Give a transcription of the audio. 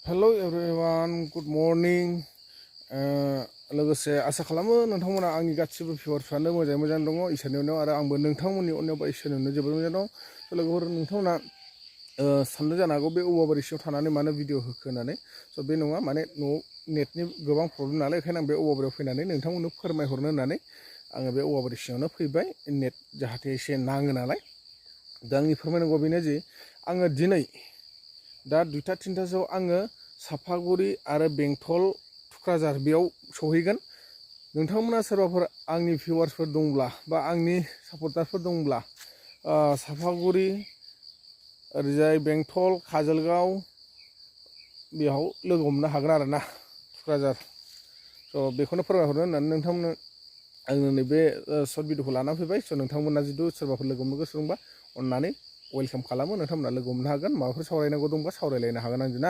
Hello everyone, good morning. लोगोसे आसा खालामो नोंथांमोना आंनि गासिबो भिउवार्सफ्रानो मोजां दङ इसोरनि अननायाव आरो आंबो नोंथांमोननि अननायाव बा इसोरनि अननायाव जोबोर मोजां दं। लोगोफोर नोंथांमोना साननो जानो हागौ बे औवाबारि सिङाव थानानै मानो भिडिअ होखो होननानै। बे नङा माने न'आव नेटनि गोबां प्रब्लेम नालाय ओंखायनो आं बे औवाबारियाव फैनानै नोंथांमोननो फोरमायहरनो होननानै आङो बे औवाबारि सिङावनो फैबाय नेट जाहाथे एसे नाङो नालाय। दा आंनि फोरमायनांगौ बेनो जे आङो दिनै दा 2टा 3टासोआव आङो साफागुरि आरो बेंटल थुक्राझार बेयाव सहैगोन। नोंथांमोना सोरबाफोर आंनि भिउवार्सफोर दंब्ला बा आंनि सापर्टारफोर दंब्ला साफागुरि ओरैजाय बेंटल काजलगाव बेयाव लोगो हमनो हागोन आरो ना थुक्राझार। बेखौनो फोरमायहरनो होननानै नोंथांमोननो आङो नैबे सर्ट भिडिअखौ लानानै फैबाय। नोंथांमोना जुदि सोरबाफोर लोगो हमनो गोसो दंबा अननानै वेलकाम खालामो। नोंथांमोना लोगो हमनो हागोन। माबाफोर सावरायनांगौ दंबा सावरायलायनो हागोन आंजों ना।